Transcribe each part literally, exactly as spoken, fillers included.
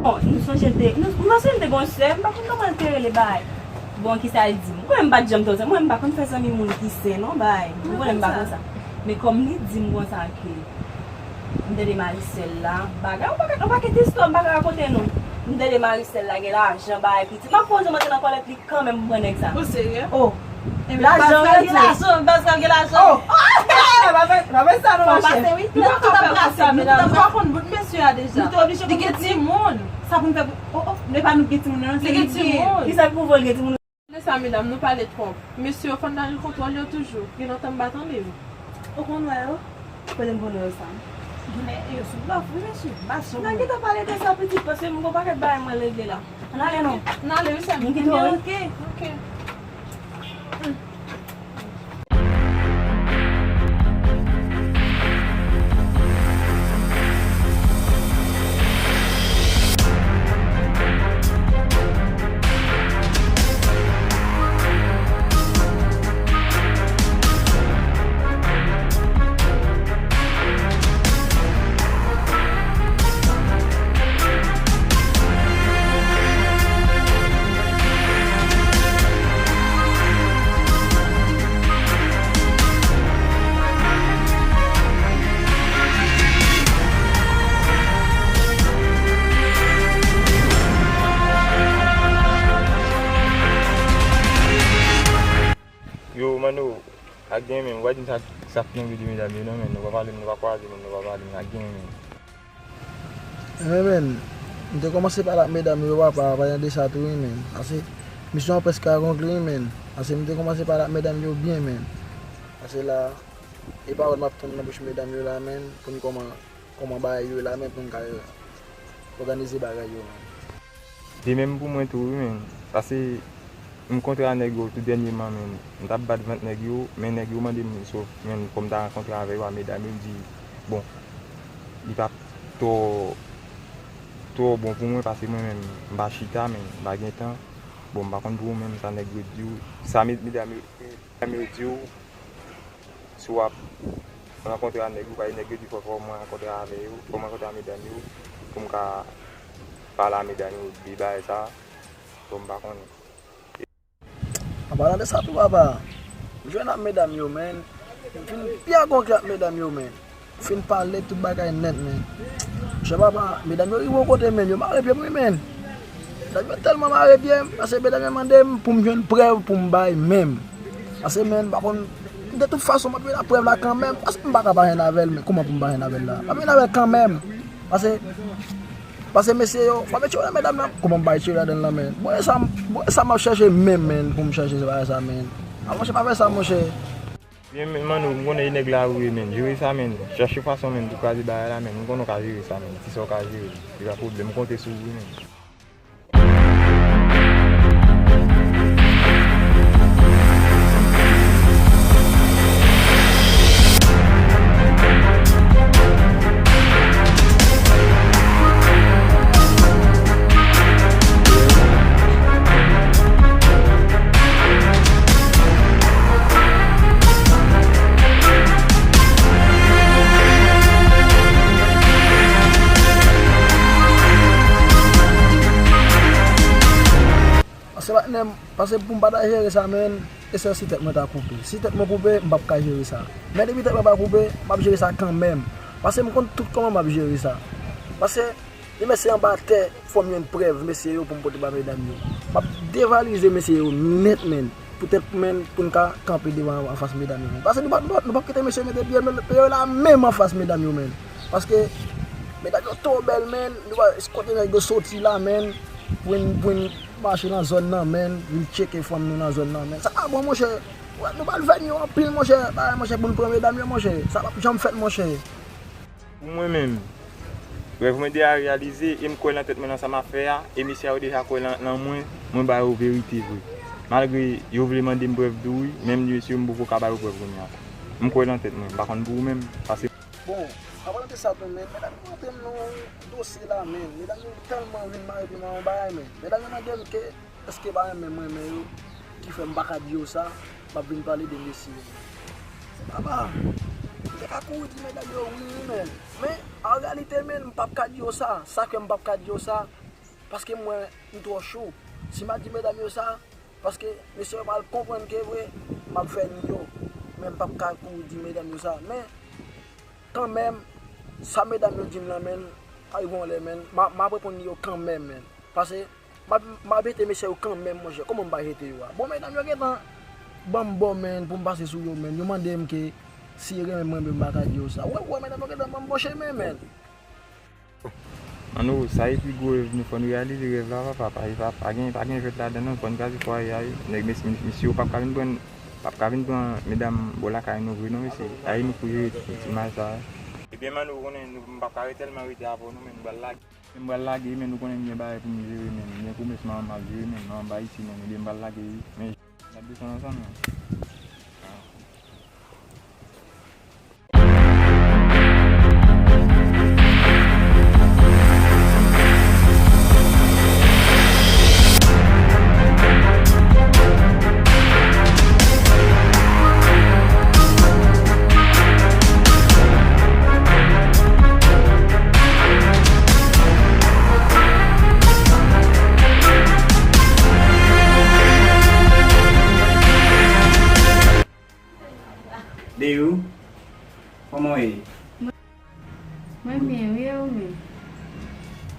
Bon, nou sonje l te, nou, nou sonje l te gon sè, m pa konn kòman l te rele bay. Bon, kisa l di m? Mwen, m pa t janm tande, mwen, m pa konn fè zanmi moun ki sen, non, bay. Ou konnen m pa konn sa. Men kòm li di m konsa ke m tande Marisèl la, bagay, yon pakèt, yon pakèt istwa m pa ka rakonte nou. M tande Marisèl la gen lajan, bay, piti. M ap fè yon jan m antre nan kòlèt li kanmenm pou pran nèg sa. Ou serye? Oh. Lajan, gen lajan, baz la gen lajan. Oh. Pa fè, pa fè sa non, monchè. Nou pa ka fè sa, medam. Nou pa konn bout mesye a deja. Nou te oblije. Li gen timoun. Sa pou n fè pou, oh, oh, men pa nou gen timoun nan, se li gen timoun. Kisa k pwouve l gen timoun? Tande sa, medam, nou pale twòp. Mesye yo, fò n ta gen kontwòl yo toujou. Gen lontan m pa tande yo. Ou konn wè yo? Kote m konn wè yo sa? Genlè yo sou blòf, wi, mesye. M pa sou. N a gentan pale de sa, pitit, paske m gon pakèt bagay mwen regle la. Ann ale non. Ann ale, wi, sè m. M kite w, wi. Ok. Ok. Yo, Mano, ak gen menm, w a di m sa, sa fè yon videyo medam yo non, men nou pa pale, nou pa kwaze, men nou pa pale, men ak gen menm. Ebyen, men, m te kòmanse pale ak medam yo, papa, palan de sa tou, wi, men. Pase, misyon an prèske akonpli, wi, men. Pase, m te kòmanse pale ak medam yo byen, men. Pase la, e pawòl m ap tann nan bouch medam yo la, men, pou n kòman, kòman bagay yo la, men, pou n ka òganize bagay yo, men. De menm pou mwen tou, wi, men. Pase, m kontre a nèg yo tou dènyèman, men. M t ap bat vant nèg yo, men nèg yo mande m, so, men, kòm m ta rankontre avè yo, a medam yo, m di, bon, li p ap twò, twò bon pou mwen, pase mwen menm, m pa chita, men m pa gen tan. Bon, m pa konn pou ou menm, sa nèg yo di w, sa me-, medam yo, medam yo di w, si w ap rankontre a nèg yo, paske nèg yo di fò, fò mwen rankontre avè yo, fò mwen rankontre a medam yo, pou m ka pale a medam yo de bagay sa, bon, m pa konnen. An palan de sa tou, papa, m jwenn ak medam yo, men. M fin byen konkè ak medam yo, men. M fin pale tout bagay nèt, men. Monchè, papa, medam yo rive yon kote, men, yo mare pye m, wi, men. Medam yo tèlman mare pye m, pase medam yo mande m pou m jwenn prèv pou m bay, men. Pase, men, m pa konn, de tout fason, m ap jwenn ak prèv la kanmenm, pase m pa ka pa jwenn avè l, men kòman pou m pa jwenn avè l la? M ap jwenn avè l kanmenm. Pase, pase mesye yo, fò m tire medam nan. Kòman m bay tire ladan l lan, men? Bon, e sa, bon, e sa m ap chèche menm, men, pou m chèche se bagay sa, men. A, monchè, pa fè sa, monchè. Byen, men, Mano, m konnen e nèg la ou ye, men. Jere sa, men. Chèche fason, men, pou kraze bagay la, men. M konnen w ka jere sa, men. Ti sa w ka jere. E pa pwoblèm, m konte sou ou, men. Pase patnè m, pase pou m pa ta jere sa, men, e sèl si tèt mwen ta koupe. Si tèt mwen koupe, m p ap ka jere sa. Men depi tèt mwen pa koupe, m ap jere sa kanmenm. Pase m konn tout kòman m ap jere sa. Pase, li mesye anba tè, fò m jwenn prèv mesye yo pou m pote ba medam yo. M ap devalize mesye yo nèt, men. Poutèt, men, pou n ka kanpe devan anfas medam yo, men. Pase nou pa, nou pa, nou p ap kite mesye mete pye yo la menm anfas medam yo, men. Paske medam yo twò bèl, men. Nou pa eskote nèg yo soti la, men. Pou n, pou n mache nan zòn nan, men, vin tcheke fanm nou nan zòn nan, men. Sa pa bon, monchè. Wè, nou pral vèni yo anpil, monchè. Bagay, monchè, pou n pran medam yo, monchè. Sa p ap janm fèt, monchè. Pou mwen menm, rèv mwen deja reyalize e m kwè nan tèt mwen nan sa m ap fè a, e mesye a yo deja kwè nan, nan mwen, mwen ba yo verite vre. Malgre yo vle mande m prèv tou wi, menm mesye yo m poko ka ba yo prèv kounye a. M kwè nan tèt mwen, m pa konn pou ou menm, pase. Bon, an palan de sa tou, men, medam yo rantre m nan yon dosye la, men, medam yo tèlman vin mare pye m nan yon bagay, men, medam yo mande m ke èske pa renmen m renmen yo, ki fè m pa ka di yo sa, m ap vin pale de mesye yo. Papa, m te ka kouri di medam yo wi, wi, men, men, an reyalite, men, m p ap ka di yo sa, sa k fè m p ap ka di yo sa, Paske m wè m twò cho. Si m a di medam yo sa, paske mesye yo pral konprann ke vre, m ap fè ni yo. Men m p ap ka kouri di medam yo sa. Men, kanmenm, sa medam yo di m lan, menn, ay bon lè, menn, m a, m ap reponn yo kanmenm, menn. Paske m ap, m ap jete mesye yo kanmenm, monchè. Kòman m pa jete yo a? Bon, medam yo gentan ban m bò, menn, pou m pase sou yo, menn. Yo mande m ke si yo renmen mwen, men m pa ka di yo sa. Wè, wè, medam yo gentan ban m bò chemen, menn. Mano, sa e pi gwo rèv nou, fò n reyalize rèv la, papa. Pa, pa, pa gen, pa gen jwèt ladan non, fò n kraze fwaye a wi. Nèg, mesye, mesye yo p ap ka vin pran, p ap ka vin pran medam bò lakay nou vre non, mesye. Ay, nou pou jere ti, ti mal sa. Ebyen, Mano, ou konnen nou, m p ap ka ret tèlman rete avè w non, men m pral lage. M pral lage, men nou konnen m gen bagay pou m jere, men m gen komès manman m ap jere, men manman m pa isi, men ebyen m pral lage wi. Men n ap desann ansanm non. Deyou, kòman w ye? Mwen byen, wi, e ou menm?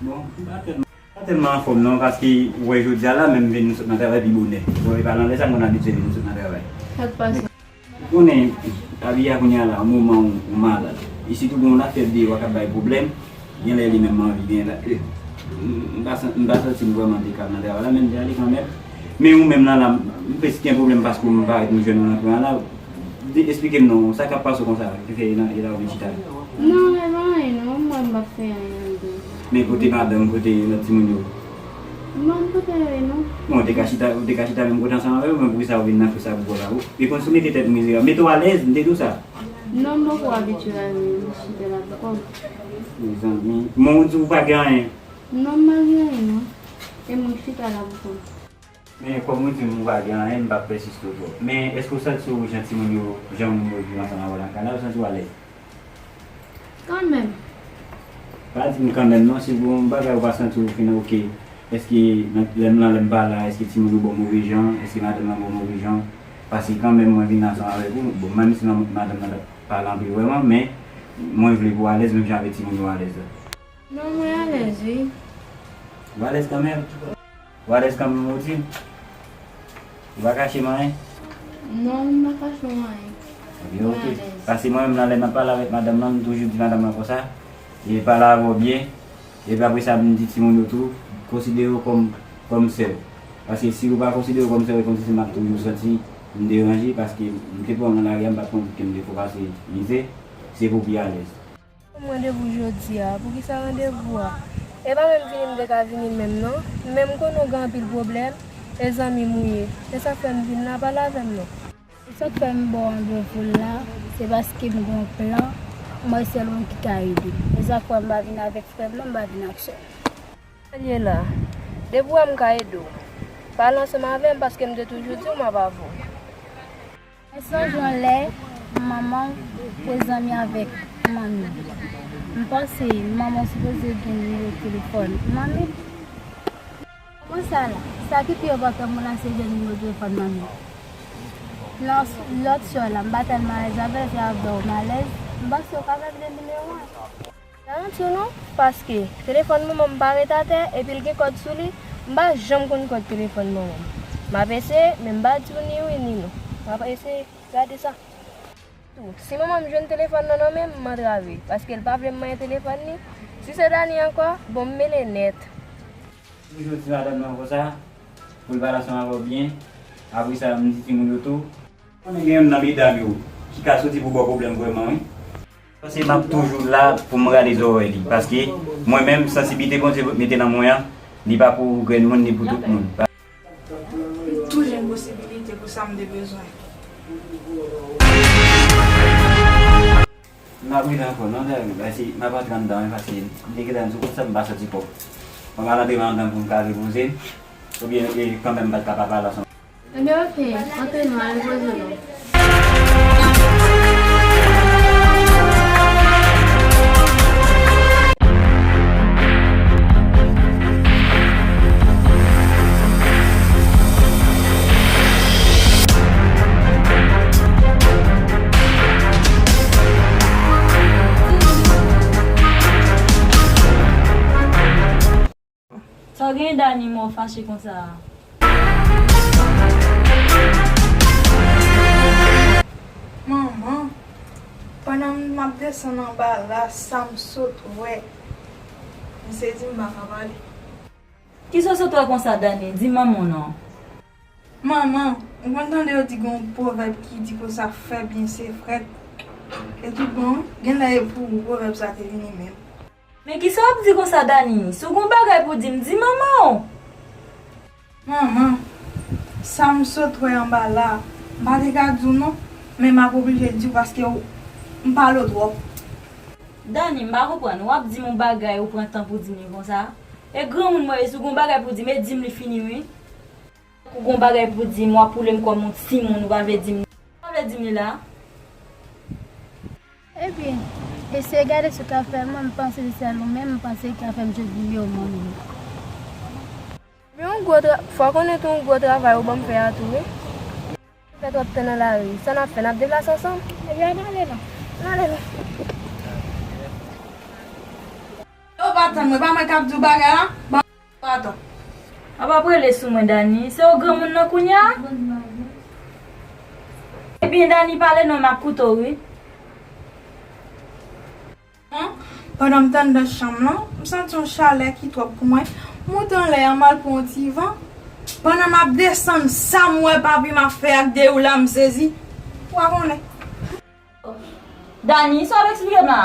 Bon, m pa tèlman, pa tèlman anfòm non, paske ou wè jodi a la, menm vin sot nan travay pi bonè. Bon, e pa nan lè sa m konn abitye vin sot nan travay. Sa k pase? Ou konnen, lavi a kounye a la, moman ou, ou malad. E sitou gen yon afè deyò k ap bay pwoblèm, gen lè li menm anvi, gen lè, eh, m, m pa san-, m pa santi m vrèman te kab nan travay la, men m te ale kanmenm. Men ou menm nan la, m, m prèske gen pwoblèm paske m parèt m jwenn ou nan kwen an la. Di, eksplike m non, sa k ap pase w konsa, ki fè e la, e la ou vin chita? Non, e pa anyen non, mwen m p ap fè anyen ankò. Men kote madanm, kote lòt timoun yo? Mwen m kote yo ye non. Bon, ou te ka chita, ou te ka chita menm kote ansanm avè yo, men poukisa ou vin nan fè sa pou kò la ou? Li konn sou mete tèt mizerab. Mete w alèz, m te di w sa. Non, m poko abitye a chita la pou kò m. Mezanmi. Men ou di ou pa gen anyen? Non, m pa gen anyen non. E mwen chita la pou kò m. Men kòm ou di m ou pa gen anyen, m p ap pèsiste twòp. Men èske w santi w jan timoun yo, jan moun yo viv ansanm avè w nan kay la, ou santi w alèz? Kanmenm. Pa di m kanmenm non, si gon bagay ou pa santi w fin oke, èske nan, lè m lan, lè m pa la, èske timoun yo ba w move jan, èske madanm lan ba w move jan? Paske kanmenm mwen vin ansanm avèk ou, bon, menm si madanm lan t ap pale anpil vrèman, men mwen vle pou w alèz menm jan avèk timoun yo alèz la. Non, mwen alèz wi. Ou alèz kanmenm? Ou alèz kanmenm, ou di? Ou pa kache m anyen? Non, m pa kache w anyen. Ebyen, oke. Mwen alèz. Paske mwen menm nan lè m ap pale avèk madanm nan, m toujou di madanm nan konsa, e pale avè w byen, epi apre sa, m di timoun yo tou, konsidere w kòm, kòm sè w. Paske si ou pa konsidere w kòm sè w, e kòmsi m ap toujou santi m deranje, paske m te pran w nan lari a, m pa t konn ke m te fè w pase mizè, se pou w pi alèz. Mwen randevou jodi a, poukisa randevou a? E pa menm vini m te ka vini menm non, men m konnen w gen anpil pwoblèm, e zanmi m ou ye, se sa k fè m vin la, pale avè m non. Sa k fè m ba w randevou la, se paske m gen yon plan, m wè sèl ou ki ka ede m. Se sa k fè m pa vin avèk frè m non, m pa vin ak sè m. Sa l ye la? Depi w wè m ka ede w, pale ansanm avè m paske m te toujou di w m ap avè w. Mwen sonje yon lè manman w te zanmi avèk manmi w. M panse manman w sipoze gen nimewo telefòn manmi w. Kòman sa la? Sa ki pi enpòtan pou w lan se jwenn nimewo telefòn manmi w. Nan lòt sè w la, m pa tèlman alèz avè l, se avè w m alèz. M panse w ka fè m jwenn nimewo a. Sa yon ti non, paske telefòn manman m pa ret atè, epi l gen kòd sou li, m pa janm konn kòd telefòn manman m. M ap eseye, men m pa di w ni wi ni non. M ap eseye, gade sa. Tou, si manman m jwenn telefòn nan nan men m, m antrave, paske l pa vle m manyen telefòn li. Si se Dani ankò, bon, m mele nèt. Toujou di madanm nan konsa, pou l pale ansanm avè w byen. Apre sa, m di timoun yo tou. Konnen gen youn nan medam yo ki ka soti pou ba w pwoblèm vrèman, wi. Paske m ap toujou la pou m rale zòrèy li. Paske mwen menm, sansiblite Bondye mete nan mwen an, li pa pou grenn moun, li pou tout moun. Li toujou gen posibilite pou sa m te bezwen. M ap rive ankò non, David, paske m ap antre anndan wi, paske m te gentan di w konsa m pa santi kò m. Mwen pa antre anndan pou m ka repoze m, oubyen, e, kanmenm m pa t ka pa pale ansanm. Ebyen, oke, antre nou, al repoze nou. Sa w gen Dani, mò w fache konsa a? Manman, pandan m ap desann anba la, sa m sot wè, m sezi, m pa ka pale. Kisa w sot wè konsa, Dani? Di manman w non. Manman, ou konn tande yo di gen yon pwovèb ki di konsa, fè byen se frèt. E tout bon, wi, genlè e pou ou pwovèb sa te vini menm. Men kisa w ap di konsa, Dani? Si w gen yon bagay pou di m, di manman w. Manman, sa m sot wè anba la, m pa te ka di w non, men m ap oblije di w paske w, m pale w twòp. Dani, m pa konprann, w ap di m yon bagay, ou pran tan pou di m li konsa? E granmoun mwen ye, si w gen yon bagay pou di m, e di m li fini wi. Ou gen yon bagay pou di m, w ap woule m kòm yon timoun, ou pa vle di m li. Ou pa vle di m li la? Ebyen, eseye gade sa w ka fè, mwen, m panse se sèl ou menm, m panse ki ka fè m jodi yo, mwen menm. Men yon gwo tra-, fò konnen tou yon gwo travay ou ban m fè a tou, wi. Fè twòp tan nan lari, sa n ap fè, n ap deplase ansanm? Ebyen, ann ale non. Ann ale non. Yo pa tann mwen, pa mwen k ap di w bagay la? Bon. Atò. Ap ap rele sou mwen, Dani. Se ou granmoun nan kounye a? Ebyen, Dani, pale non, m ap koute w, wi. Pandan m t anndan chanm lan, m santi yon chalè ki twòp pou mwen. M moute anlè a, m al pran yon ti van. Pandan m ap desann, sa m wè papi m ap fè ak de ou la, m sezi. Ou pa konnen. Dani, sa w ap eksplike m la?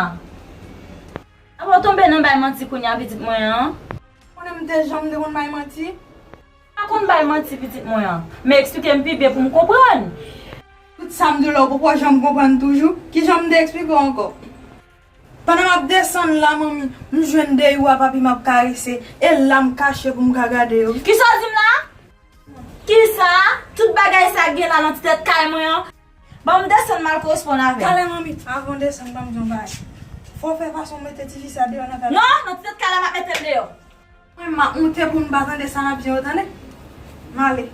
Apa w tonbe nan bay manti kounye a, pitit mwen an? Konnen m te janm te konn bay manti? M pa konn bay manti, pitit mwen an. Men eksplike m pi byen pou m konprann. Tout sa m di w la, ou poko janm konprann toujou? Kijan m te eksplike w ankò? Pandan m ap desann la, manmi, m jwenn de ou a papi m ap karese, e la m kache pou m ka gade yo. Kisa w di m la? Kisa? Tout bagay sa k gen la nan ti tèt kay mwen an? Ban m desann m al koresponn avè l. Talè manmi, avan w desann, ban m di yon bagay. Fò w fè fason w mete tifi sa deyò nan kay la. Non, nan ti tèt kay la m ap mete l deyò. Mwen, m ap monte pou m pa tande sa n ap di yo, tande? M ale.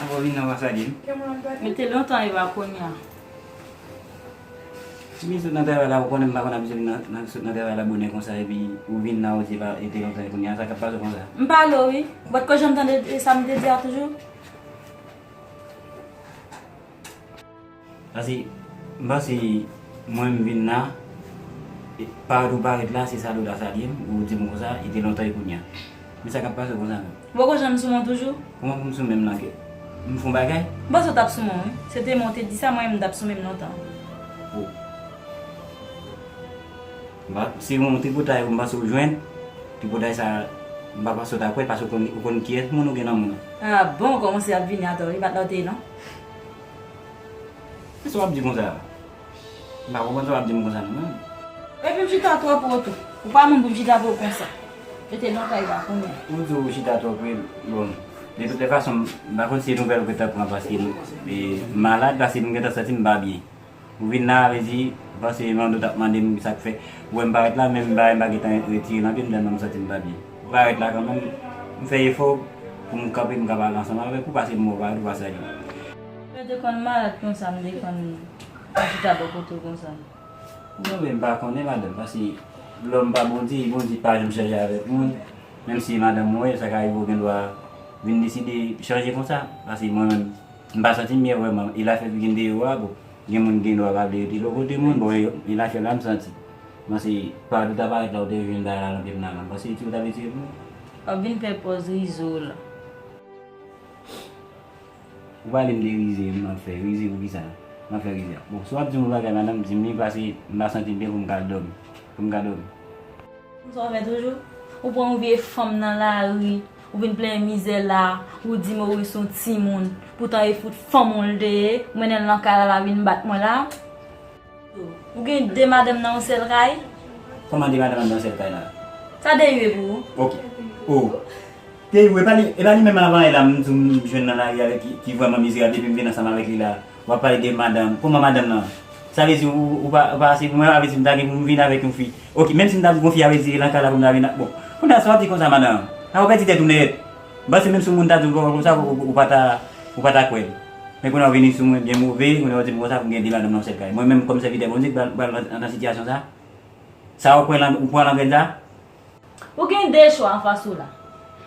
Avan w vin nan Pasadena? Mete lontan e pa kounye a. Si m sot nan travay la, ou konnen m pa konn abitye vin nan, nan, sot nan travay la bonè konsa, epi ou vin la, ou di pa, e te lontan e kounye a, sa k ap pase w konsa? M pale w, wi. Ou pa t ko janm tande sa m te di a toujou? Paske, m panse, mwen m vin la, e, parèt ou parèt la, se sa Loda sa li ye, ou di m konsa, e te lontan e kounye a. Men sa k ap pase w konsa menm? Ou poko janm sou mwen toujou? Kòman pou m sou men m nan kè? M fè yon bagay? M panse w t ap sou mwen, wi. Se te mwen w te di sa, mwen menm m t ap sou men m lontan. Oh. M pa, se yon tripotay m panse w jwenn. Tripotay sa, m pa panse w ta kwè, paske w konn, ou konn kiyès moun ou gen nan men w. Ah bon, kòmanse ap vini atò, wi, pa t la w te ye, non? Kisa w ap di konsa? M pa konprann sa w ap di m konsa non, menm. Epi m chita twò pre w tou. Ou pa moun pou m chita pre w konsa. Mete nan kay la kounye a. Ou di w chita twò pre, bon. De tout lè fason, m pa konn si nouvèl ou gentan pran paske m, e, malad, paske m gentan santi m pa byen. Ou vin la, vle di, m panse Mando t ap mande m sa k fè. Ou wè m parèt la, men m pa, m pa gentan retire nan pye m, tèlman m santi m pa byen. Ou parèt la kanmenm, m fè efò pou m kanpe, m ka pale ansanm avèk ou, paske m wè w parèt ou pa salye m. Mwen te konn malad konsa, m te konn chita bò kote w konsa. Non, men m pa konnen, madanm, paske lòm pa Bondye, e Bondye pa janm chanje avèk moun. Menm si madanm mwen, sa ka rive w gen dwa vin deside chanje konsa. Paske mwen menm, m pa santi m byen vrèman. E lafyèv ki gen deyò a, bon, gen moun gen dwa pa vle rete lòt kote moun, bon, e, e lafyèv la m santi. Mwen se pa tout aparèt la ou te jwenn bagay la nan pye m nan la. M panse ti ou ta vle tiye pou mwen. W ap vin fè pòz rize w la. Ou pale m de rize, m ap fè rize pou kisa? M ap fè rize. Bon, si w ap di m yon bagay, madanm, di m li, paske m pa santi m byen pou m ka dòmi. Pou m ka dòmi. Konsa w fè toujou? Ou pran yon vye fanm nan lari, ou vin plenyen mizè la, ou di Maurice yon timoun, poutan e fout fanm ou l te ye, ou mennen l nan kay la, l a vin bat mwen la. Ou gen de madanm nan yon sèl kay? Kòman de madanm nan nan sèl kay la? Sa de yo ye pou ou? Ok. Oh. Te, e pa li, e pa li menm avan yè la, m di w m jwenn nan lari a ki, ki vrèman mizerab, depi m vin ansanm avèk li la, w ap pale de madanm. Kòman madanm nan? Sa vle di ou, ou pa, ou pa ase pou mwen, sa vle di m ta gen pou m vin avèk yon fi. Ok, menm si m ta gen yon fi, sa vle di lan kay la pou m ta vin ak, bon. Kounye a sa w ap di konsa, madanm? A, ou pèdi tèt ou nèt. M panse menm si yon moun ta di w pawòl konsa, ou, ou, ou pa ta, ou pa ta kwè l. Men kounye a w vini sou mwen byen move, kounye a w di m konsa pou m gen de madanm nan yon sèl kay. Mwen menm kòm sèvitè Bondye ki pral, pral nan, nan sitiyasyon sa. Sa w kwè lan, ou kwè lan grenn sa? Ou gen de chwa anfas ou la.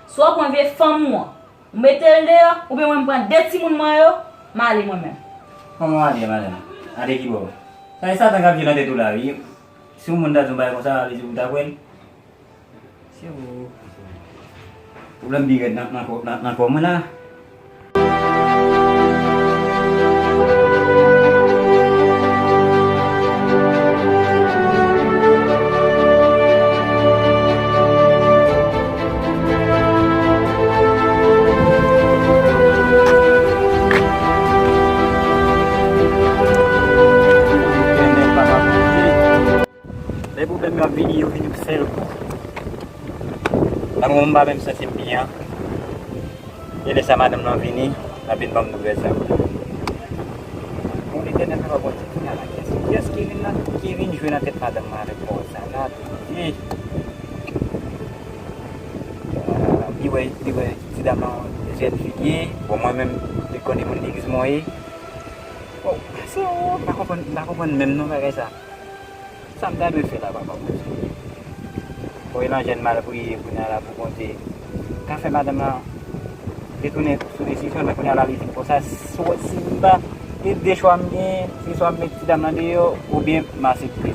Swa w pran vye fanm ou an, ou mete l deyò, oubyen mwen m pran de timoun mwen yo, m ale mwen menm. Kòman w ale, madanm? Ale ki bò? Sa e Satan k ap jwe nan tèt ou la, wi. Si yon moun ta di yon bagay konsa, sa vle di pou w ta kwè l? Se ou. Pwoblèm pi rèd nan, nan kò, nan, nan kò mwen la. Lè pwoblèm yo ap vini, yo vini yon sèl kou. Tankou m pa menm santi m byen an. E lè sa madanm nan vini, l ap vin ban m nouvèl sa. O Letènèl, papa Bondye, kounye a la, kiyès, kiyès ki vin nan, ki vin jwe nan tèt madanm nan avèk pawòl sa la, Bondye? Li wè, li wè ti dam nan jèn fi l ye. Bon, mwen menm, li konnen moun legliz mwen ye. Bon, se, m pa konprann, m pa konprann menm non bagay sa. Sa m ta dwe fè la, papa Bondye? Bon, e nan jèn malpriye, kounye a la pou Bondye ka fè madanm nan retounen sou desizyon l, men kounye a la li vin konsa, si, si m pa, e de chwa m gen, se swa m met ti dam nan deyò, oubyen m aksepte.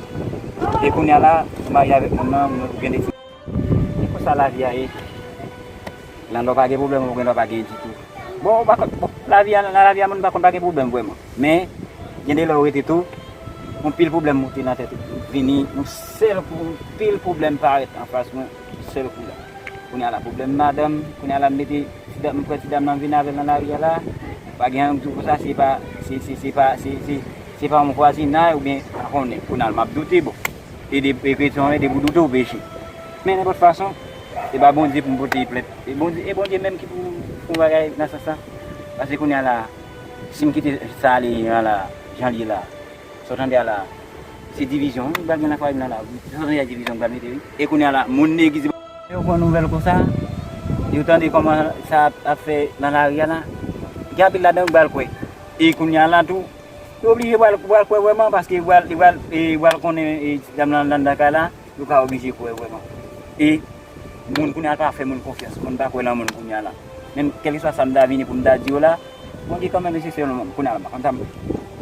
E kounye a la, ou marye avèk moun nan, ou gen de ti E konsa lavi a ye. Gen lè w pa gen pwoblèm, ou gen lè w pa gen ditou. Bon, ou pa konn, bon, lavi a, nan lavi a, moun pa konn pa gen pwoblèm vrèman. Men, gen de lè ou rete tou, yon pil pwoblèm moute nan tèt ou. Vini, yon sèl kou, yon pil pwoblèm parèt anfas mwen, yon sèl kou la. Kounye a la, pwoblèm madanm, kounye a la, m mete ti dam, m pran ti dam nan vin avè l nan lari a la. Pa gen anyen m di w konsa, se pa, se, se, se pa, se, se, se pa yon vwazinay oubyen pa konnen. Kounye a la, m ap doute, bon. E de, e kretyen, e de pou doute ou peche. Men nenpòt fason, se pa Bondye pou m pote plent. E Bondye, e Bondye menm ki pou fè yon bagay nan sans sa. Paske kounye a la, si m kite sa ale a la, jan l ye la, sa w tande a la, se divizyon wi, m pral gen nan fwaye m nan la. Sa w tande a divizyon m pral mete wi. E kounye a la, moun legliz yo pran nouvèl konsa, yo tande kòman sa ap, ap fè nan lari a la. Gen anpil ladan yo pral kwè. E kounye a la tou, yo oblije pral, pral kwè vrèman, paske yo pral, yo pral, e, yo pral konnen, e, ti dam nan anndan kay la, yo ka oblije kwè vrèman. E moun kounye a pa fè moun konfyans, moun pa kwè nan moun kounye a la. Menm kèlkeswa sa m ta vini pou m ta di yo la, Bondye kanmenm, mesye, se yon moun kounye a la, m pa konn sa m,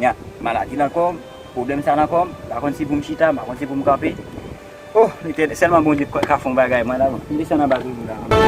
nya, maladi nan kò m, pwoblèm sa nan kò m, m pa konn si pou m chita, m pa konn si pou m kanpe. Oh, Letènèl, sèlman Bondye ka, ka fè yon bagay, mwen la, m desann anba toujou la.